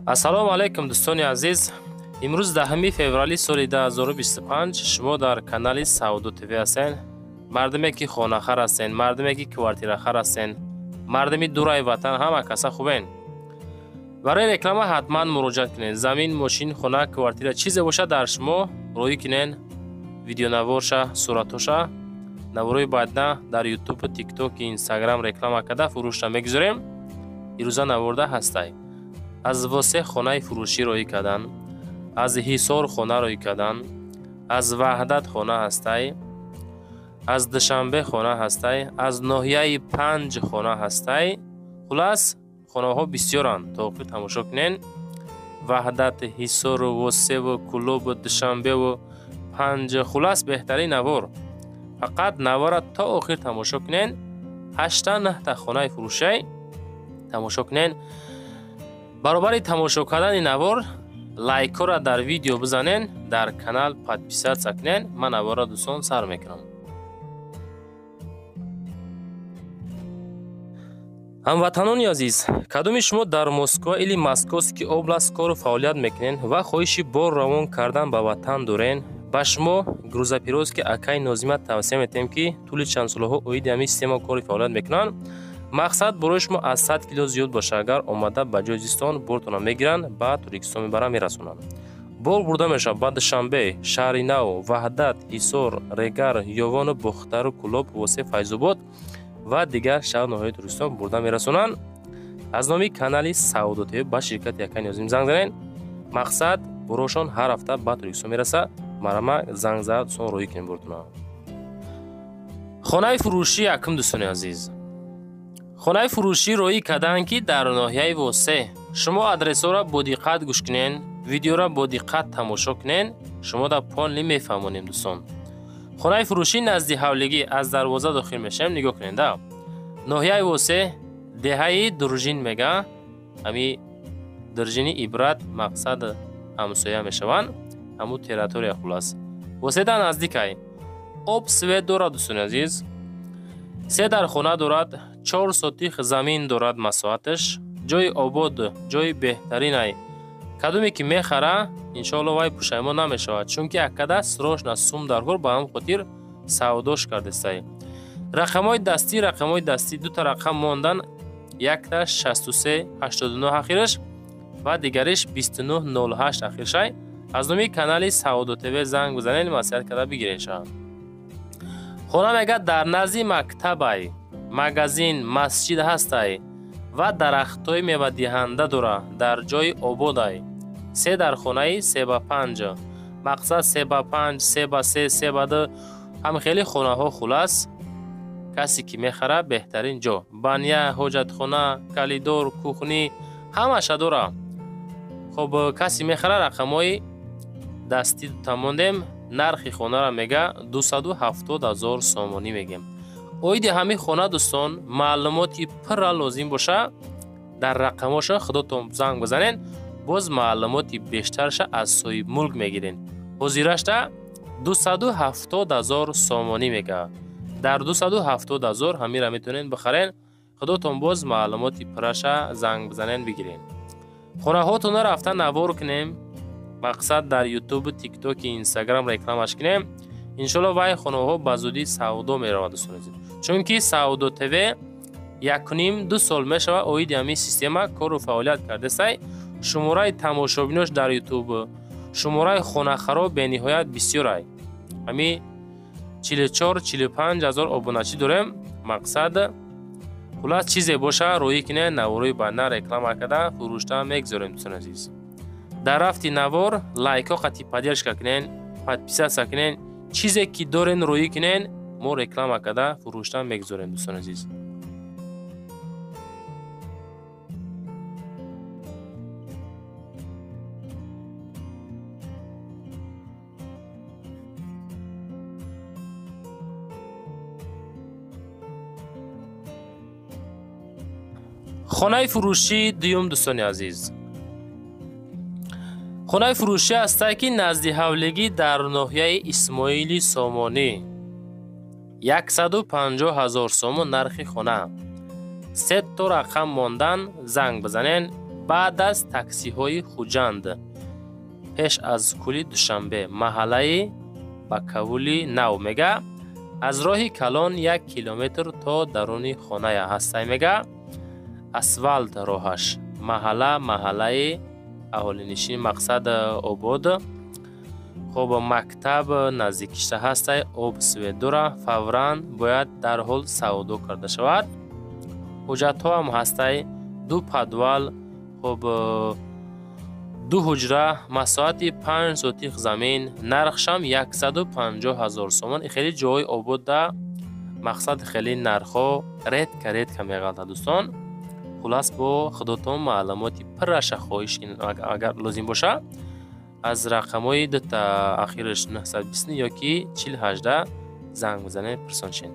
Ассалому алайкум дӯстони азиз. Имрӯз 10 феврали соли 2025 шумо дар канали Савдо ТВ ҳастед. Мардуме ки хонахар ҳастен, мардуме ки квартирахар ҳастен, мардуми дураи ватан ҳама каса хубен. Барои реклама ҳатман муроҷиат кунед. Замин, мошин, хона, квартира чизе бошад дар шумо роӣ кунен. Видеонаворша, суратоша наворои баъдна дар YouTube, TikTok, Instagram реклама карда фурӯшра мегузорем. Ирӯза наворда ҳастай. Аз Восе хонаи фурӯшӣ роӣ кардан, аз Ҳисор хона роӣ кардан, аз Ваҳдат хона ҳастай, аз Душанбе хона ҳастай, аз ноҳияи Панҷ хона ҳастай. Хулас хонаҳо бисёранд, то охир тамошо кунен. Ваҳдат, Ҳисору, Восеву, Кӯлобу, Душанбеву, Панҷ, хулас беҳтарин навор. Фақат навора то охир тамошо кунен. 8-9 та хонаи фурӯшай тамошо кунен. Баробари тамошо кардани навор лайкҳоро дар видео бизанен, дар канал подписаться кунен. Ман наворро дӯстон сар мекунам. Ҳамватанони азиз, кадоми шумо дар Москва или Московский област кору фаъолият мекунен ва хоҳиши бор равон кардан ба ватан дорен, ба шумо грузоперевозки акаи Нозима тавсия метиҳем, ки тӯли чанд солҳо оиди ҳамин система кори фаъолият мекунанд. Мақсад барои шумо аз 100 кило зиёд бошад, агар омада ба ҷои зистон бортона мегиранд, ба Тоҷикистон мебаранд, мерасонанд. Бор бурда мешавад ба Душанбе, Шаҳри Нав, Ваҳдат, Ҳисор, Регар, Ёвону, Бохтару, Кӯлоб, Восе, Файзобод ва дигар шаҳр ноҳияи Тоҷикистон бурда мерасонанд. Аз номи канали Савдо ТВ ба ширкати акаи Нозим занг занед. Мақсад борошон ҳар ҳафта ба Тоҷикистон мерасад. Марама занг зад, дӯстон роҳӣ кунем бортона. Хонаи фурӯшӣ якум дӯстони азиз. Хонаи фурӯшӣ роҳӣ карданд, ки дар ноҳияи Восе. Шумо адресҳоро бо диққат гӯш кунен, видеоро бо диққат тамошо кунен, шумо дар полни мефаҳмонем дӯстон. Хонаи фурӯшӣ назди ҳавлигӣ аз дарвоза дохил мешавем, нигоҳ кунед. Ноҳияи Восе, деҳаи Дуржин мега, ҳами Дуржини Ибрат мақсад ҳамсоя мешаванд, ҳамун территория хулас. Восе дар наздикай. Об свет дорад дӯстони азиз. 3 дар хона дорад, 4 сотих замин дорад масоҳаташ, ҷои обод, ҷои беҳтаринай. Кадоме ки мехара, иншоалло вай пушаймон намешавад, чунки аккада срочно сум даркор, ба ҳам хотир савдош кардестай. Рақамҳои дастӣ дута рақам мондан, якта 63 89 ахираш ва дигариш 29 08 ахиршай. Аз номи канали Савдо ТВ занг бизанед, маслиҳат карда бигиред. Хона мега дар назди мактабай, магазин, масҷид ҳастай ва дарахтҳои мевадиҳанда дора, дар ҷои ободай. 3 дар хонаи 3 ба 5, мақсад 3 ба 5, 3 ба 3, 3 ба 2, ҳам хеле хонаҳо. Хулас касе ки мехара беҳтарин ҷо. Баня, ҳоҷатхона, коридор, кухни ҳамаша дора. Хоб, касе мехара рақамҳои дастӣ дута мондем. Нархи хонаро мега 270 000 сомонӣ мегем. Оиди ҳамин хона дӯстон маълумоти пурра лозим боша, дар рақамҳоша худотон занг бизанед, боз маълумоти бештарша аз соҳибмулк мегирен. Ҳозирашта 270 000 сомонӣ мега. Дар 270 000 ҳамира метавонед бихарен. Худотон боз маълумоти пурраша занг бизанед бигирен. Хонаҳотонро рафта навор кунем, мақсад дар YouTube, TikTok, Instagram рекламаш кунем. Иншоалло вай хонаҳо ба зудӣ савдо меравад дӯстони азиз, чунки Савдо ТВ 1,5-2 сол мешавад оиди ҳамин система кору фаъолият кардесай. Шумораи тамошобинош дар YouTube, шумораи хонахаро бениҳоят бисёрай. Ҳами 44-45 ҳазор обуначӣ дорем. Мақсад хулас чизе боша роҳӣ кунед, наворои баъдна реклама карда фурӯшта мегузорем дӯстони азиз. Дар рафти навор лайкҳо қати поддержка кунен, подписаться кунен, чизе ки дорен роҳӣ кунен, мо реклама карда фурӯшта мегузорем дӯстони азиз. Хонаи фурӯшии дуюм дӯстони азиз. Хонаи фурӯшӣ ҳастае, ки назди ҳавлигӣ дар ноҳияи Исмоили Сомонӣ. 150 000 сомон нархи хона. 3 то рақам мондан, занг бизанен. Баъд аз таксиҳои Хуҷанд, пеш аз кӯли Душанбе, маҳаллаи Бакавули нав мега. Аз роҳи калон 1 километр то даруни хоная ҳастай мега. Асфалт роҳаш. Маҳалла маҳаллаи аҳолинишин, мақсад обод. Хоб, мактаб наздикишта ҳастай, об свет дора, фавран бояд дарҳол савдо карда шавад. Ҳуҷҷатҳо ҳам ҳастай, 2 подвал, хоб, 2 ҳуҷра, масоҳати 5 сотих замин, нархшам 150 000 сомон. Хеле ҷои ободда, мақсад хеле нархҳо редко редко меғалтад дӯстон. Хулас, бо худотон маълумоти пурраша хоҳиш агар лозим боша, аз рақамҳои дута ахираш 920 ёки 4018 занг бизанед, пурсон шед.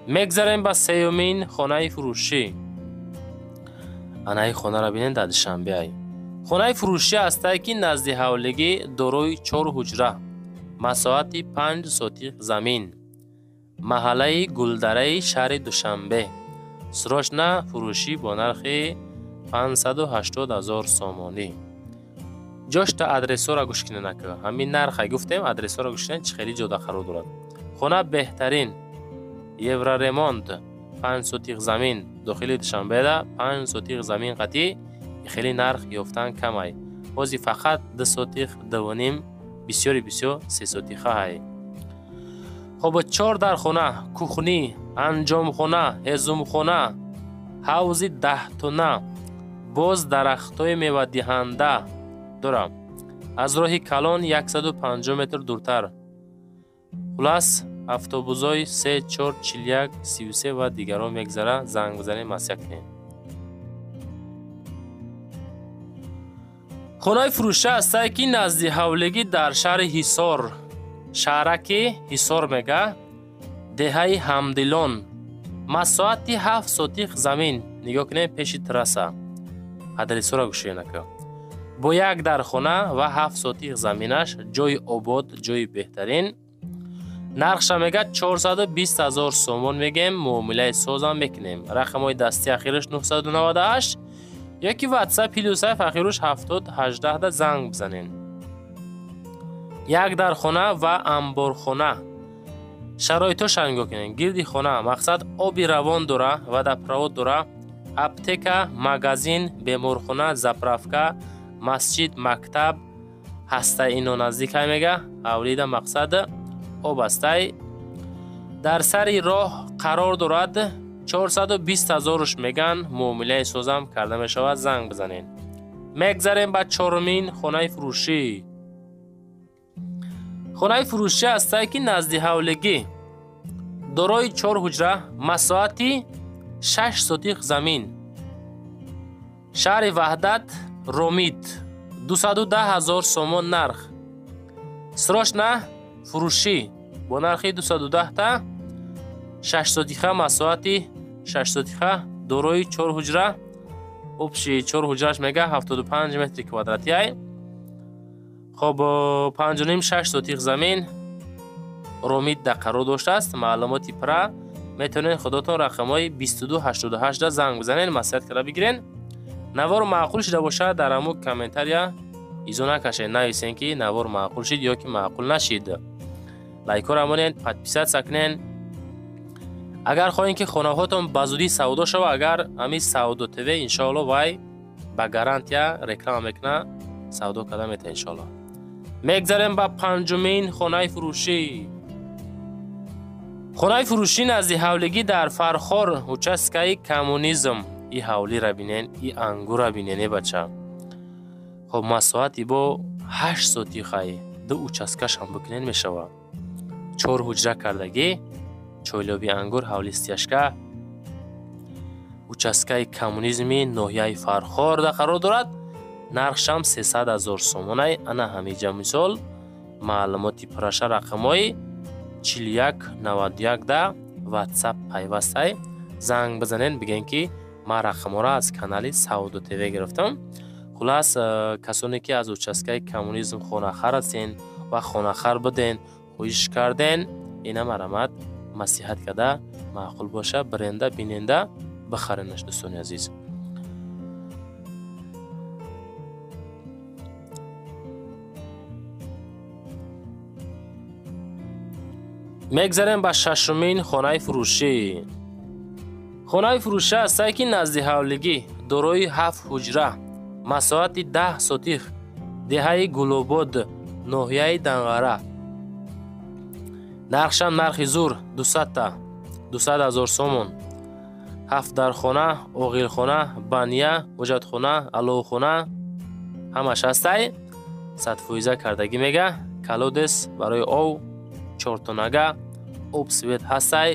Мегзарем ба сеюмин хонаи фурӯшӣ. Анаи хонаро бинед, дар Душанбе ай. Хонаи фурӯшӣ ҳастае ки назди ҳавлигӣ, дорои 4 ҳуҷра, масоҳати 5 сотих замин, маҳаллаи Гулдараи шаҳри Душанбе. Срочно фурӯшӣ бо нархи 580 000 сомонӣ. Ҷошта адресҳоро гӯш кунед ака. Ҳамин нарха гуфтем, адресҳоро гӯш кунед, чӣ хеле ҷода қарор дорад. Хона беҳтарин, евроремонт, 5 сотих замин, дохили Душанбеда 5 сотих замин қатъӣ хеле нарх ёфтан камай. Ҳозир фақат 2 сотих, 2.5, бисёри бисёр 3 сотиха ҳай. Хоб, 4 дархона, кухни, анҷомхона, ҳезумхона, ҳавзи 10 тона, боз дарахтҳои мевадиҳанда дора. Аз роҳи калон 150 метр дуртар. Хулас, автобусҳои 3, 4, 41, 33 ва дигарон мегзара. Занг бизанед, маслиҳат кунед. Хонаи фурӯша ҳастае ки назди ҳавлигӣ дар шаҳри Ҳисор, шаҳраки Ҳисор мега, деҳаи Ҳамдилон, масоҳати 7 сотих замин. Нигоҳ кунед, пеши трасса. Адресҳоро гӯш кунед ака. Бо як дархона ва 7 сотих заминаш, ҷои обод, ҷои беҳтарин. Нархша мега 420 000 сомон мегем, муомилаи созам мекунем. Рақамҳои дасти ахираш 998 ёки WhatsApp плюс ахируш 7018 занг бизанед. Як дархона ва амборхона. Шароитҳоша нигоҳ кунед. Гирди хона мақсад оби равон дора, водопровод дора, аптека, магазин, беморхона, заправка, масҷид, мактаб ҳаста, ино наздикай мега. Ҳавлида мақсад об ҳастай. Дар сари роҳ қарор дорад. 420 000 меган, муомилаи созам карда мешавад, занг бизанед. Мегзарем ба чорумин хонаи фурӯшӣ. Хонаи фурӯшӣ ҳастае ки назди ҳавлигӣ, дорои 4 ҳуҷра, масоҳати 6 сотих замин, шаҳри Ваҳдат, Ромид, 210 000 сомон нарх. Срочно фурӯшӣ бо нархи 210 та 6 сотиха, масоҳати 6 сотиха, дорои 4 ҳуҷра, общи 4 ҳуҷраш мега 75 метри квадратӣ ай. Хоб, 5.5 6 сотих замин, Ромид да қарор доштааст. Маълумоти пра метавонед худотон рақамҳои 2288 занг бизанед, маслиҳат карда бигирен. Навор маъқул шуда бошад, дар ҳамун комментария изо накашед, нависен ки навор маъқул шид ё ки маъқул нашид. Лайкҳоро монед, подписаться кунед. Агар хоҳед ки хонаҳотон ба зудӣ савдо шава, агар ҳамин Савдо ТВ иншоалло вай ба гарантия реклама мекунад, савдо карда метавонед иншоалло. Мегзарем ба панҷумин хонаи фурӯшӣ. Хонаи фурӯшӣ назди ҳавлигӣ дар Фархор, участкаи Коммунизм. И ҳавлиро бинен, и ангурро бинен, э бача. Хоб, масоҳати бо 8 сотихай, 2 участкашам бикунен мешавад. 4 ҳуҷра кардагӣ, чойлоби ангур, ҳавли стяжка, участкаи Коммунизми ноҳияи Фархор да қарор дорад. Нархшам 300 000 сомонай. Ана ҳамиҷа мисол маълумоти пураша рақамҳои 4191 да WhatsApp пайвастай. Занг бизанед, бигӯен ки ман рақамҳоро аз канали Савдо ТВ гирифтам. Хулас, касоне ки аз участкаи Коммунизм хонахар ҳастен ва хонахар буден, хоҳиш карден, ина марамат маслиҳат карда маъқул боша, биренда биненда бихаренаш, дӯстони азиз. Мегзарем ба шашумин хонаи фурӯшӣ. Хонаи фурӯшӣ ҳастае, ки назди ҳавлигӣ дорои 7 ҳуҷра, масоҳати 10 сотих, деҳаи Гулобод, ноҳияи Данғара. Нархшам нархи зур 200 000 сомон. 7 дархона, оғилхона, бания, ҳоҷатхона, аловхона ҳамаш ҳастай. 100% кардагӣ мега. Колодес барои ов, 4 тонага, об свет ҳастай,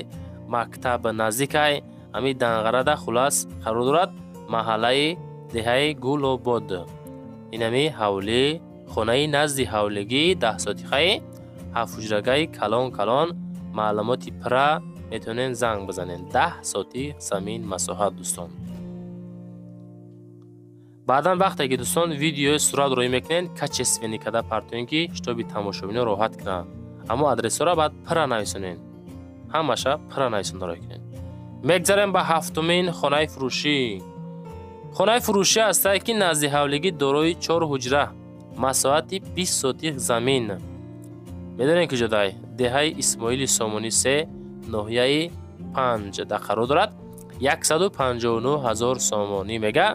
мактаб наздикай. Ҳами Данғарада хулас қарор дорад, маҳаллаи деҳаи Гулобод. Инами ҳавлӣ, хонаи назди ҳавлигӣ 10 сотихаи, 7 ҳуҷрагаи калон калон. Маълумоти пурра метавонед занг бизанед. 10 сотих замин масоҳат, дӯстон. Баъдан вақте ки, дӯстон, видеои сурат роӣ мекунед, качественный карда партоем, ки чтобы тамошобино роҳат кунанд. Аммо адресҳоро баъд пурра нависонед, ҳамаша пурра нависонда роӣ кунед. Мегзарем ба ҳафтумин хонаи фурӯшӣ. Хонаи фурӯшӣ ҳастае, ки назди ҳавлигӣ дорои 4 ҳуҷра, масоҳати 20 сотих замин. Медонем, ки ҷодай деҳаи Исмоили Сомонӣ 3, ноҳияи 5 да қарор дорад. 159 000 сомонӣ мега,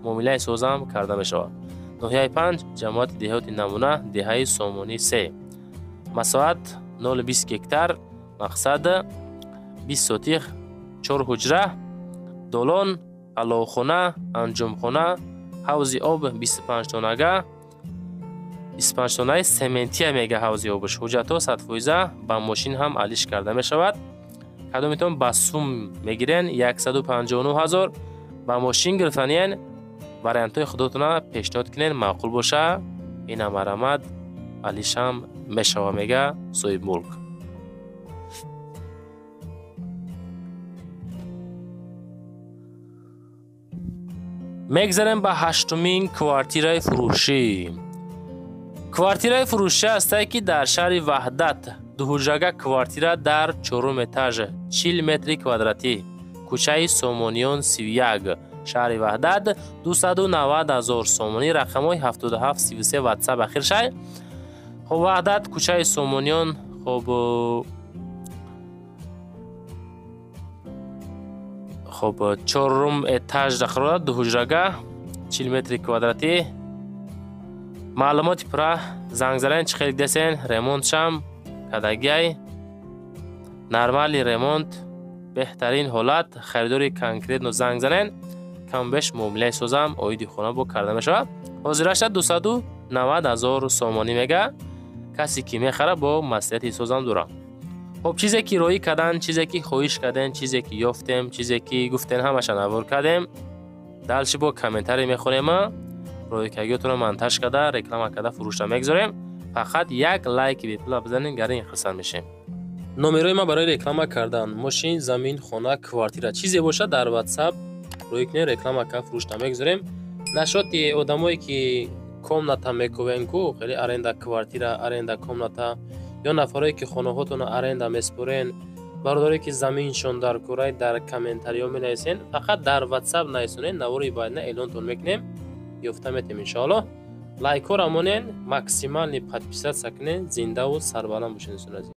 муомилаи созам карда мешавад. Ноҳияи 5, ҷамоати деҳоти Намуна, деҳаи Сомонӣ 3, масоҳат 0,20 гектар, мақсад 20 сотих, 4 ҳуҷра, долон, аловхона, анҷомхона, ҳавзи об 25 тонага, 25 тонаи сементия мега ҳавзи обш. Ҳуҷҷатҳо 100%, ба мошин ҳам алиш карда мешавад. Кадометон ба сум мегирен, 159 000, ба мошин гирифтаниен, вариантҳои худотона пешниҳод кунен, маъқул боша, ина марамад алишам мешава, мега соҳибмулк. Мегзарем ба ҳаштумин квартираи фурӯшӣ. Квартираи фурӯшӣ ҳастае, ки дар шаҳри Ваҳдат, дуҳуҷрага квартира дар чорум этаж, 40 метри квадратӣ, кӯчаи Сомониён 31, шаҳри Ваҳдат, 290 000 сомонӣ. Рақамҳои 77 33 ватсап ахир шай. Хоб, Ваҳдат, кӯчаи Сомониён. Хоб, чорум этаж қарор дорад, дуҳуҷрага, 40 метри квадратӣ. Маълумоти пурра занг занен. Чӣ хел десен, ремонтшам кардагиай, нормальный ремонт, беҳтарин ҳолат. Харидори конкретно занг занен, камбеш муомилаи созам оиди хона бо карда мешавад. Ҳозираша 290 000 сомонӣ мега. Касе ки мехара, бо маслиҳати созам дорам. Хоб, чизе ки роӣ кардан, чизе ки хоҳиш кардем, чизе ки ёфтем, чизе ки гуфтем, ҳамаша навор кардем. Дальше бо комментарий мехонем, роикагиётонро монтаж карда, реклама карда, фурӯшта мегузорем. Фақат як лайки бепула бизанем, гарин хурсанд мешем. Номерои ман барои реклама кардан мошин, замин, хона, квартира, чизе бошад, дар ватсап роӣ кунем, реклама карда, фурӯшта мегузорем. Нашоти одамое ки комната мекувен ку, хеле аренда квартира, аренда комната, ё нафарое ки хонаҳотонро аренда меспорен, бародарое ки заминшон дар курай, дар комментариҳо менависен, фақат дар ватсап нависонед, навори баъдина эълонтон мекунем, ёфта метем, иншоаллоҳ. Лайкҳоро монен, максимальный подписаться кунен. Зиндаву сарбаланд бошед, дӯстони азиз.